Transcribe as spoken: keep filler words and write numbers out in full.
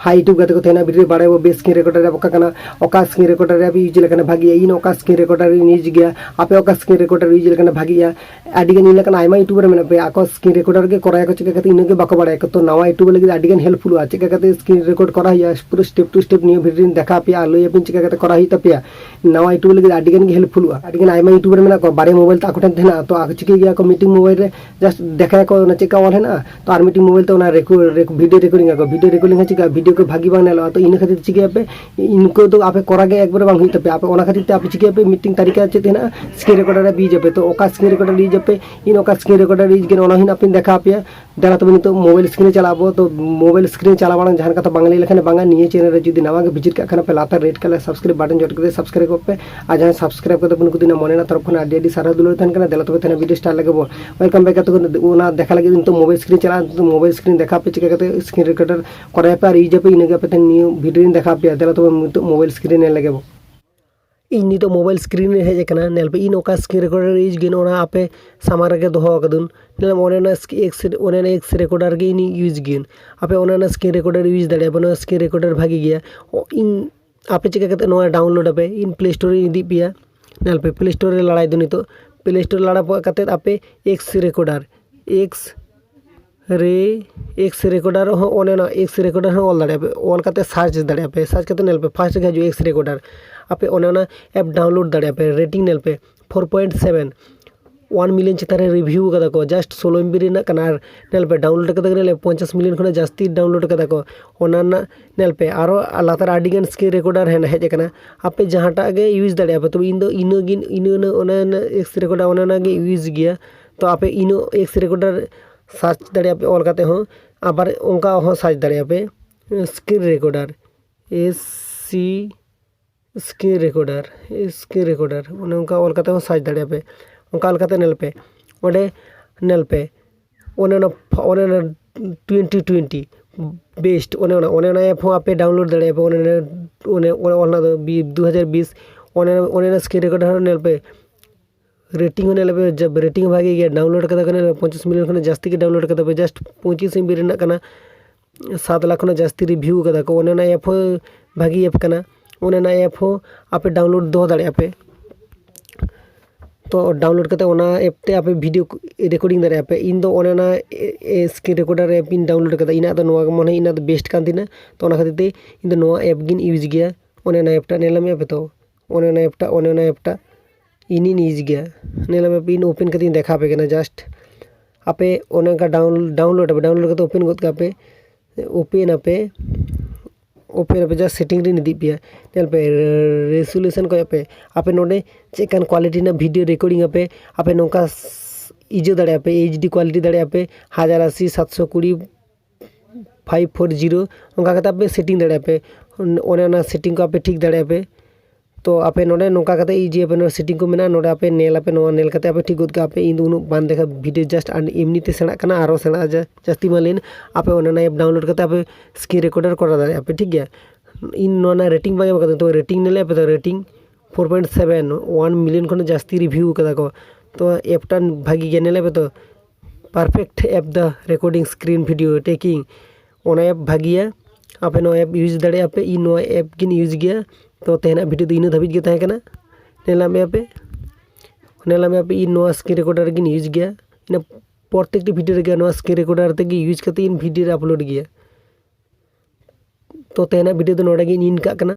ᱦᱟᱭ YouTube ᱜᱟᱛᱮ ᱠᱚ ᱛᱟᱦᱮᱱᱟ, ᱵᱷᱤᱰᱤᱭᱳ ᱵᱟᱲᱟᱭᱟᱵᱚ ᱵᱮᱥ screen recorder ᱨᱮ ᱚᱠᱟ ᱠᱟᱱᱟ, ᱚᱠᱟ screen recorder ᱨᱮ ᱟᱯᱮ use ᱞᱮᱠᱷᱟᱱ ᱵᱷᱟᱜᱤᱭᱟ, ᱤᱧ ᱚᱠᱟ screen recorder ᱤᱧ use ᱜᱮᱭᱟ, ᱟᱯᱮ ᱚᱠᱟ screen recorder use ᱞᱮᱠᱷᱟᱱ ᱵᱷᱟᱜᱤᱭᱟ᱾ ᱟᱹᱰᱤ ᱜᱟᱱ ᱤᱧ ᱞᱮᱠᱟᱱ ᱟᱭᱢᱟ YouTuber ᱢᱮᱱᱟᱜ ᱯᱮᱭᱟ, ᱟᱠᱚ screen recorder ᱜᱮ ᱠᱚᱨᱟᱣ ᱟᱠᱚ, ᱪᱮᱠᱟ ᱠᱟᱛᱮ ᱤᱱᱟᱹ ᱜᱮ ᱵᱟᱠᱚ ᱵᱟᱲᱟᱭᱟ᱾ ᱛᱚ ᱱᱟᱣᱟ YouTuber ᱞᱟᱹᱜᱤᱫ ᱟᱹᱰᱤ ᱜᱟᱱ helpful ᱼᱟ, ᱪᱮᱠᱟ ᱠᱟᱛᱮ screen record ᱠᱚᱨᱟᱣ ᱦᱩᱭᱩᱜᱼᱟ, ᱯᱩᱨᱟᱹ step to step ᱱᱤᱭᱟᱹ ᱵᱷᱤᱰᱤᱭᱳ ᱨᱤᱧ ᱫᱮᱠᱷᱟᱣ ᱟᱯᱮᱭᱟ ᱟᱨ ᱞᱟᱹᱭ ᱟᱯᱮᱭᱟᱹᱧ ᱪᱮᱠᱟ ᱠᱟᱛᱮ ᱠᱚᱨᱟᱣ ᱦᱩᱭᱩᱜ ᱛᱟᱯᱮᱭᱟ᱾ ᱱᱟᱣᱟ YouTuber ᱞᱟᱹᱜᱤᱫ ᱟᱹᱰᱤ ᱜᱟᱱ ᱜᱮ helpful ᱼᱟ᱾ ᱟᱹᱰᱤ ᱜᱟᱱ ᱟᱭᱢᱟ YouTuber ᱢᱮᱱᱟᱜ ᱠᱚᱣᱟ, ᱵᱟᱨᱭᱟ mobile ᱛᱮ ᱟᱠᱚ ᱴᱷᱮᱱ ᱛᱟᱦᱮᱱᱟ, ᱛᱚ ᱟᱠᱚ ᱪᱤᱠᱟᱹᱭ ᱜᱮᱭᱟ ᱠᱚ, ᱢᱤᱫᱴᱤᱝ mobile ᱨᱮ just ᱫᱮᱠᱷᱟᱭᱟᱠᱚ ᱚᱱᱟ ᱪᱮᱫᱠᱟ ᱚᱞ ᱦᱮᱱᱟᱜᱼᱟ, ᱛᱚ ᱟᱨ ᱢᱤᱫᱴᱤᱝ mobile ᱛᱮ ᱚᱱᱟ record, record, ᱵᱷᱤᱰᱤᱭᱳ ᱨᱮᱠᱚᱨᱰᱤᱝ ᱟᱠᱚ, ᱵᱷᱤᱰᱤᱭᱳ ᱨᱮᱠᱚᱨᱰᱤᱝ ᱠᱷᱟᱱ ᱪᱤᱠᱟᱹᱜᱼᱟ, ᱵᱷᱤᱰᱤᱭᱳ ᱨᱮᱠᱚᱨᱰᱤᱝ ᱦᱚᱸ ᱪᱤᱠᱟᱹᱜᱼᱟ, ᱵᱷᱤᱰᱤᱭᱳ ᱠᱷᱟᱹᱛᱤᱨ ᱪᱤᱠᱟᱹᱭᱟᱯᱮ, ᱤᱱᱠᱩ ᱫᱚ ᱟᱯᱮ ᱠᱚᱨᱟᱣ ᱜᱮ ᱮᱠᱵᱟᱨᱮ ᱵᱟᱝ ᱦᱩᱭᱩᱜ ᱛᱟᱯᱮᱭᱟ᱾ ᱟᱯᱮ ᱚᱱᱟ ᱠᱷᱟᱹᱛᱤᱨ ᱛᱮ ᱟᱯᱮ ᱪᱤᱠᱟᱹᱭᱟᱯᱮ, ᱢᱤᱫᱴᱤᱝ ᱛᱟᱹᱨᱤᱠᱟ ᱪᱮᱫ ᱦᱮᱱᱟᱜᱼᱟ, screen recorder ᱨᱮ use ᱟᱯᱮ, ᱛᱚ ᱚᱠᱟ screen recorder use ᱟᱯᱮ, ᱤᱧ ᱚᱠᱟ screen recorder use ᱜᱮ ᱚᱱᱟ ᱦᱚᱸ ᱟᱯᱮᱧ ᱫᱮᱠᱷᱟᱣ ᱟᱯᱮᱭᱟ᱾ ᱫᱮᱞᱟ ᱛᱚᱵᱮ ᱱᱤᱛᱚᱜ mobile screen ᱨᱮ ᱪᱟᱞᱟᱜ ᱟᱵᱚ᱾ ᱛᱚ mobile screen ᱨᱮ ᱪᱟᱞᱟᱣ ᱢᱟᱲᱟᱝ ᱡᱟᱦᱟᱸ ᱠᱟᱛᱷᱟ ᱵᱟᱝ ᱞᱟᱹᱭ ᱞᱮᱠᱷᱟᱱ ᱵᱟᱝᱟ, ᱱᱤᱭᱟᱹ channel ᱨᱮ ᱡᱩᱫᱤ ᱱᱟᱣᱟ ᱜᱮ visit ᱠᱟᱜ ᱠᱷᱟᱱ ᱯᱮ, ᱞᱟᱛᱟᱨ red colour subscribe button ᱡᱚᱴ ᱠᱟᱛᱮ subscribe ᱜᱚᱫ ᱯᱮ, ᱟᱨ ᱡᱟᱦᱟᱸᱭ subscribe ᱠᱟᱛᱮ ᱵᱚᱱ ᱠᱩᱫᱤᱱᱟ ᱢᱚᱱᱮ ᱨᱮᱱᱟᱜ ᱛᱚᱨᱚᱯ ᱠᱷᱚᱱ ᱟᱹᱰᱤ ᱟᱹᱰᱤ ᱥᱟᱨᱦᱟᱣ ᱫᱩᱞᱟᱹᱲ ᱛᱟᱦᱮᱱ ᱠᱟᱱᱟ᱾ ᱫᱮᱞᱟ ᱛᱚᱵᱮ ᱛᱟᱦᱮᱱᱟ video start ᱞᱮᱜᱮ ᱵᱚᱱ᱾ Welcome back ᱠᱟᱛᱮ ᱚᱱᱟ ᱫᱮᱠᱷᱟ ᱞᱟᱹᱜᱤᱫ ᱱᱤᱛᱚᱜ mobile screen ᱪᱟᱞᱟᱜᱼᱟ, ᱱᱤᱛᱚᱜ mobile screen ᱫᱮᱠᱷᱟᱣ ᱯᱮ ᱪᱤᱠᱟ ᱠᱟᱛᱮ screen recorder ᱠᱚᱨᱟᱣ ᱯᱮ ᱟᱨ use ᱟᱯᱮ, ᱤᱱᱟᱹᱜᱮ ᱟᱯᱮ ᱴᱷᱮᱱ ᱱᱤᱭᱟᱹ ᱵᱷᱤᱰᱤᱭᱳ ᱨᱤᱧ ᱫᱮᱠᱷᱟᱣ ᱯᱮᱭᱟ᱾ ᱫᱮᱞᱟ ᱛᱚᱵᱮ ᱱᱤᱛᱚᱜ mobile screen ᱧᱮᱞ ᱞᱮᱜᱮ ᱵᱚᱱ᱾ ᱤᱧ ᱱᱤᱛᱚᱜ mobile screen ᱨᱮ ᱦᱮᱡ ᱟᱠᱟᱱᱟ, ᱧᱮᱞ ᱯᱮ ᱤᱧ ᱚᱠᱟ screen recorder use ᱜᱮ ᱚᱱᱟ ᱟᱯᱮ ᱥᱟᱢᱟᱝ ᱨᱮᱜᱮ ᱫᱚᱦᱚ ᱟᱠᱟᱫᱩᱱ᱾ ᱧᱮᱞ ᱢᱮ ᱚᱱᱮ ᱚᱱᱟ ᱥᱠ-, X, ᱚᱱᱮ ᱚᱱᱟ X recorder ᱜᱮ ᱤᱧ use ᱜᱮᱭᱟᱹᱧ᱾ ᱟᱯᱮ ᱚᱱᱮ ᱚᱱᱟ screen recorder use ᱫᱟᱲᱮᱭᱟᱜᱼᱟ ᱯᱮ, ᱚᱱᱟ screen recorder ᱵᱷᱟᱜᱤ ᱜᱮᱭᱟ᱾ ᱚ, ᱤᱧ ᱟᱯᱮ ᱪᱤᱠᱟ ᱠᱟᱛᱮ ᱱᱚᱣᱟ download ᱟᱯᱮ? ᱤᱧ Play Store ᱨᱤᱧ ᱤᱫᱤ ᱯᱮᱭᱟ᱾ ᱧᱮᱞ ᱯᱮ Play Store ᱨᱮ ᱞᱟᱲᱟᱭ ᱫᱚ ᱱᱤᱛᱚᱜ᱾ Play Store ᱞᱟᱲᱟ ᱯᱚᱨ ᱠᱟᱛᱮ ᱟᱯᱮ X recorder, X ᱨᱮ, X recorder ᱦᱚᱸ ᱚᱱᱮ ᱚᱱᱟ X recorder ᱦᱚᱸ ᱚᱞ ᱫᱟᱲᱮᱭᱟᱜᱼᱟ ᱯᱮ, ᱚᱞ ᱠᱟᱛᱮ search ᱫᱟᱲᱮᱭᱟᱜᱼᱟ ᱯᱮ᱾ Search ᱠᱟᱛᱮ ᱧᱮᱞ ᱯᱮ first ᱨᱮᱜᱮ ᱦᱤᱡᱩᱜᱼᱟ X recorder᱾ ᱟᱯᱮ ᱚᱱᱮ ᱚᱱᱟ app download ᱫᱟᱲᱮᱭᱟᱜᱼᱟ ᱯᱮ᱾ Rating ᱧᱮᱞ ᱯᱮ four point seven, one million ᱪᱮᱛᱟᱱ ᱨᱮ review ᱠᱟᱫᱟ ᱠᱚ, just ᱥᱳᱞᱳ MB ᱨᱮᱱᱟᱜ ᱠᱟᱱᱟ᱾ ᱟᱨ ᱧᱮᱞ ᱯᱮ download ᱠᱟᱫᱟ ᱠᱚ, ᱧᱮᱞ ᱯᱮ ᱯᱚᱧᱪᱟᱥ million ᱠᱷᱚᱱᱟᱜ ᱡᱟᱹᱥᱛᱤ download ᱠᱟᱫᱟ ᱠᱚ᱾ ᱚᱱᱟ ᱨᱮᱱᱟᱜ ᱧᱮᱞ ᱯᱮ ᱟᱨᱚ ᱞᱟᱛᱟᱨ ᱟᱹᱰᱤ ᱜᱟᱱ screen recorder ᱦᱮᱱ-, ᱦᱮᱡ ᱟᱠᱟᱱᱟ᱾ ᱟᱯᱮ ᱡᱟᱦᱟᱸᱴᱟᱜ ᱜᱮ use ᱫᱟᱲᱮᱭᱟᱜᱼᱟ ᱯᱮ, ᱛᱚᱵᱮ ᱤᱧ ᱫᱚ ᱤᱱᱟᱹ ᱜᱤᱧ, ᱤᱱᱟᱹ, ᱤᱱᱟᱹ, ᱚᱱᱟ, ᱚᱱᱟ X recorder ᱚᱱᱮ ᱚᱱᱟ ᱜᱮ use ᱜᱮᱭᱟ᱾ ᱛᱚ ᱟᱯᱮ ᱤᱱᱟᱹ X recorder search ᱫᱟᱲᱮᱭᱟᱜᱼᱟ ᱯᱮ ᱚᱞ ᱠᱟᱛᱮ ᱦᱚᱸ, ᱟᱵᱟᱨ ᱚᱱᱠᱟ ᱦᱚᱸ search ᱫᱟᱲᱮᱭᱟᱜᱼᱟ ᱯᱮ screen recorder, S C screen recorder, screen recorder, ᱚᱱᱮ ᱚᱱᱠᱟ ᱚᱞ ᱠᱟᱛᱮ ᱦᱚᱸ search ᱫᱟᱲᱮᱭᱟᱜᱼᱟ ᱯᱮ᱾ ᱚᱱᱠᱟ ᱚᱞ ᱠᱟᱛᱮ ᱧᱮᱞ ᱯᱮ, ᱚᱸᱰᱮ ᱧᱮᱞ ᱯᱮ, ᱚᱱᱮ ᱚᱱᱟ, ᱚᱱᱮ ᱚᱱᱟ twenty twenty best, ᱚᱱᱮ ᱚᱱᱟ, ᱚᱱᱮ ᱚᱱᱟ app ᱦᱚᱸ ᱟᱯᱮ download ᱫᱟᱲᱮᱭᱟᱜᱼᱟ ᱯᱮ᱾ ᱚᱱᱮ ᱚᱱᱟ, ᱚᱱᱮ, ᱚᱱᱮ ᱚᱱᱟ ᱫᱚ ᱵᱤ-, ᱫᱩ ᱦᱟᱡᱟᱨ ᱵᱤᱥ, ᱚᱱᱮ, ᱚᱱᱮ ᱚᱱᱟ screen recorder ᱦᱚᱸ ᱧᱮᱞ ᱯᱮ, rating ᱦᱚᱸ ᱧᱮᱞ ᱯᱮ, ᱡᱟᱵ rating ᱦᱚᱸ ᱵᱷᱟᱜᱮ ᱜᱮᱭᱟ, download ᱠᱟᱫᱟ ᱠᱚ ᱧᱮᱞ ᱯᱮ, ᱯᱚᱸᱪᱤᱥ million ᱠᱷᱚᱱᱟᱜ ᱡᱟᱹᱥᱛᱤ ᱜᱮ download ᱠᱟᱫᱟ ᱯᱮ, just ᱯᱚᱸᱪᱤᱥ MB ᱨᱮᱱᱟᱜ ᱠᱟᱱᱟ᱾ ᱥᱟᱛ ᱞᱟᱠᱷ ᱠᱷᱚᱱᱟᱜ ᱡᱟᱹᱥᱛᱤ ᱨᱤᱵᱷᱤᱭᱩ ᱠᱟᱫᱟ ᱠᱚ᱾ ᱚᱱᱮ ᱚᱱᱟ ᱮᱯ ᱦᱚᱸ ᱵᱷᱟᱹᱜᱤ ᱮᱯ ᱠᱟᱱᱟ, ᱚᱱᱮ ᱚᱱᱟ ᱮᱯ ᱦᱚᱸ ᱟᱯᱮ ᱰᱟᱣᱩᱱᱞᱳᱰ ᱫᱚᱦᱚ ᱫᱟᱲᱮᱭᱟᱜᱼᱟ ᱯᱮ᱾ ᱛᱚ ᱰᱟᱣᱩᱱᱞᱳᱰ ᱠᱟᱛᱮ ᱚᱱᱟ ᱮᱯ ᱛᱮ ᱟᱯᱮ ᱵᱷᱤᱰᱤᱭᱳ ᱨᱮᱠᱳᱰᱤᱝ ᱫᱟᱲᱮᱭᱟᱜᱼᱟ ᱯᱮ᱾ ᱤᱧ ᱫᱚ ᱚᱱᱮ ᱚᱱᱟ ᱥᱠᱨᱤᱱ ᱨᱮᱠᱚᱨᱰᱟᱨ ᱮᱯ ᱤᱧ ᱰᱟᱣᱩᱱᱞᱳᱰ ᱠᱟᱫᱟ, ᱤᱧᱟᱹᱜ ᱫᱚ ᱱᱚᱣᱟ ᱜᱮ ᱢᱚᱱᱮ ᱦᱚᱭ ᱤᱧᱟᱹᱜ ᱫᱚ ᱵᱮᱥᱴ ᱠᱟᱱ ᱛᱤᱧᱟᱹ᱾ ᱛᱚ ᱚᱱᱟ ᱠᱷᱟᱹᱛᱤᱨ ᱛᱮ ᱤᱧ ᱫᱚ ᱱᱚᱣᱟ ᱮᱯ ᱜᱤᱧ ᱤᱭᱩᱡᱽ ᱜᱮᱭᱟ᱾ ᱚᱱᱮ ᱚᱱᱟ ᱮᱯ ᱴᱟᱜ ᱧᱮᱞ ᱢᱮ ᱟᱯᱮ ᱛᱚ, ᱚᱱᱮ ᱚᱱᱟ ᱮᱯ ᱴᱟᱜ, ᱚᱱᱮ ᱚᱱᱟ ᱮᱯ ᱴᱟᱜ ᱤᱧᱤᱧ ᱤᱭᱩᱡᱽ ᱜᱮᱭᱟ᱾ ᱧᱮᱞ ᱢᱮ ᱤᱧ ᱳᱯᱮᱱ ᱠᱟᱛᱮ ᱤᱧ ᱫᱮᱠᱷᱟᱣ ᱟᱯᱮ ᱠᱟᱱᱟ᱾ ᱡᱟᱥᱴ ᱟᱯᱮ ᱚᱱᱮ ᱚᱱᱠᱟ ᱰᱟᱣᱩᱱ ᱰᱟᱣᱩᱱᱞᱳᱰ ᱟᱯᱮ, ᱰᱟᱣᱩᱱᱞᱳᱰ ᱠᱟᱛᱮ ᱳᱯᱮᱱ ᱜᱚᱫ ᱠᱟᱜ ᱯᱮ᱾ ᱳᱯᱮᱱ ᱟᱯᱮ, ᱳᱯᱮᱱ ᱟᱯᱮ, ᱡᱟᱥᱴ ᱥᱮᱴᱤᱝ ᱨᱮ ᱤᱫᱤᱜ ᱯᱮᱭᱟ᱾ ᱧᱮᱞ ᱯᱮ, ᱨᱮᱡᱩᱞᱮᱥᱚᱱ ᱠᱚᱭᱚᱜ ᱯᱮ, ᱟᱯᱮ ᱱᱚᱰᱮ ᱪᱮᱫ ᱞᱮᱠᱟᱱ ᱠᱳᱣᱟᱞᱤᱴᱤ ᱨᱮᱱᱟᱜ ᱵᱷᱤᱰᱤᱭᱳ ᱨᱮᱠᱳᱨᱰᱤᱝ ᱟᱯᱮ, ᱟᱯᱮ ᱱᱚᱝᱠᱟ ᱤᱭᱟᱹ ᱫᱟᱲᱮᱭᱟᱜᱼᱟ ᱯᱮ, ᱮᱭᱤᱪ ᱰᱤ ᱠᱳᱣᱟᱞᱤᱴᱤ ᱫᱟᱲᱮᱭᱟᱜᱼᱟ ᱯᱮ, ᱦᱟᱡᱟᱨ ᱟᱥᱤ, ᱥᱟᱛᱥᱚ ᱠᱩᱲᱤ, ᱯᱷᱟᱭᱤᱵᱷ ᱯᱷᱳᱨ ᱡᱤᱨᱳ, ᱚᱱᱠᱟ ᱠᱟᱛᱮ ᱟᱯᱮ ᱥᱮᱴᱤᱝ ᱫᱟᱲᱮᱭᱟᱜᱼᱟ ᱯᱮ᱾ ᱚᱱ- ᱚᱱᱮ ᱚᱱᱟ ᱥᱮᱴᱤᱝ ᱠᱚ ᱟᱯᱮ ᱴᱷᱤᱠ ᱫᱟᱲᱮᱭᱟᱜᱼᱟ ᱯᱮ᱾ ᱛᱚ ᱟᱯᱮ ᱱᱚᱰᱮ ᱱᱚᱝᱠᱟ ᱠᱟᱛᱮ ᱤᱭᱟᱹ ᱟᱯᱮ ᱱᱚᱰᱮ ᱥᱮᱴᱤᱝ ᱠᱚ ᱢᱮᱱᱟᱜᱼᱟ, ᱱᱚᱰᱮ ᱟᱯᱮ ᱧᱮᱞ ᱟᱯᱮ, ᱱᱚᱣᱟ ᱧᱮᱞ ᱠᱟᱛᱮ ᱟᱯᱮ ᱴᱷᱤᱠ ᱜᱚᱫ ᱠᱟᱜᱼᱟ ᱯᱮ᱾ ᱤᱧ ᱫᱚ ᱩᱱᱟᱹᱜ ᱵᱟᱝ ᱫᱮᱠᱷᱟ ᱵᱷᱤᱰᱤᱭᱳ ᱡᱟᱥᱴ ᱟᱨ ᱮᱢᱱᱤ ᱛᱮ ᱥᱮᱬᱟᱜ ᱠᱟᱱᱟ, ᱟᱨᱚ ᱥᱮᱬᱟ ᱡᱟ- ᱡᱟᱹᱥᱛᱤ ᱢᱟ ᱞᱟᱹᱭᱮᱱ᱾ ᱟᱯᱮ ᱚᱱᱮ ᱚᱱᱟ ᱮᱯ ᱰᱟᱣᱩᱱᱞᱳᱰ ᱠᱟᱛᱮ ᱟᱯᱮ ᱥᱠᱨᱤᱱ ᱨᱮᱠᱚᱨᱰᱟᱨ ᱠᱚᱨᱟᱣ ᱫᱟᱲᱮᱭᱟᱜᱼᱟ ᱯᱮ, ᱴᱷᱤᱠ ᱜᱮᱭᱟ᱾ ᱤᱧ ᱱᱚᱣᱟ ᱨᱮᱱᱟᱜ ᱨᱮᱴᱤᱝ ᱵᱟᱝ ᱮᱢ ᱠᱟᱫᱟ, ᱛᱚ ᱨᱮᱴᱤᱝ ᱧᱮᱞ ᱟᱯᱮ ᱛᱚ rating four point seven, one million ᱠᱷᱚᱱ ᱡᱟᱹᱥᱛᱤ ᱨᱤᱵᱷᱤᱭᱩ ᱠᱟᱫᱟ ᱠᱚ᱾ ᱛᱚ ᱮᱯ ᱴᱟᱜ ᱵᱷᱟᱹᱜᱤ ᱜᱮᱭᱟ, ᱧᱮᱞ ᱟᱯᱮ ᱛᱚ ᱯᱟᱨᱯᱷᱮᱠᱴ ᱮᱯ ᱫᱟ ᱨᱮᱠᱳᱨᱰᱤᱝ ᱥᱠᱨᱤᱱ ᱵᱷᱤᱰᱤᱭᱳ ᱴᱮᱠᱤᱝ, ᱚᱱᱟ ᱮᱯ ᱵᱷᱟᱹᱜᱤᱭᱟ᱾ ᱟᱯᱮ ᱱᱚᱣᱟ ᱮᱯ ᱤᱭᱩᱡᱽ ᱫᱟᱲᱮᱭᱟᱜᱼᱟ ᱯᱮ, ᱤᱧ ᱱᱚᱣᱟ ᱮᱯ ᱜᱤᱧ ᱤᱭᱩᱡᱽ ᱜᱮᱭᱟ᱾ ᱛᱚ ᱛᱮᱦᱮᱧᱟᱜ ᱵᱷᱤᱰᱤᱭᱳ ᱫᱚ ᱤᱱᱟᱹ ᱫᱷᱟᱹᱵᱤᱡ ᱜᱮ ᱛᱟᱦᱮᱸ ᱠᱟᱱᱟ᱾ ᱧᱮᱞ ᱢᱮ ᱟᱯᱮ, ᱧᱮᱞ ᱢᱮ ᱟᱯᱮ, ᱤᱧ ᱱᱚᱣᱟ ᱥᱠᱨᱤᱱ ᱨᱮᱠᱚᱨᱰᱟᱨ ᱜᱤᱧ ᱤᱭᱩᱡᱽ ᱜᱮᱭᱟ᱾ ᱤᱱᱟᱹ ᱯᱨᱚᱛᱮᱠᱴᱤ ᱵᱷᱤᱰᱤᱭᱳ ᱨᱮᱜᱮ ᱱᱚᱣᱟ ᱥᱠᱨᱤᱱ ᱨᱮᱠᱚᱨᱰᱟᱨ ᱛᱮᱜᱮ ᱤᱭᱩᱡᱽ ᱠᱟᱛᱮ ᱤᱧ ᱵᱷᱤᱰᱤᱭᱳ ᱨᱮ ᱟᱯᱞᱳᱰ ᱜᱮᱭᱟ᱾ ᱛᱚ ᱛᱮᱦᱮᱧᱟᱜ ᱵᱷᱤᱰᱤᱭᱳ ᱫᱚ ᱱᱚᱰᱮ ᱜᱤᱧ ᱮᱱᱰ ᱠᱟᱜ ᱠᱟᱱᱟ᱾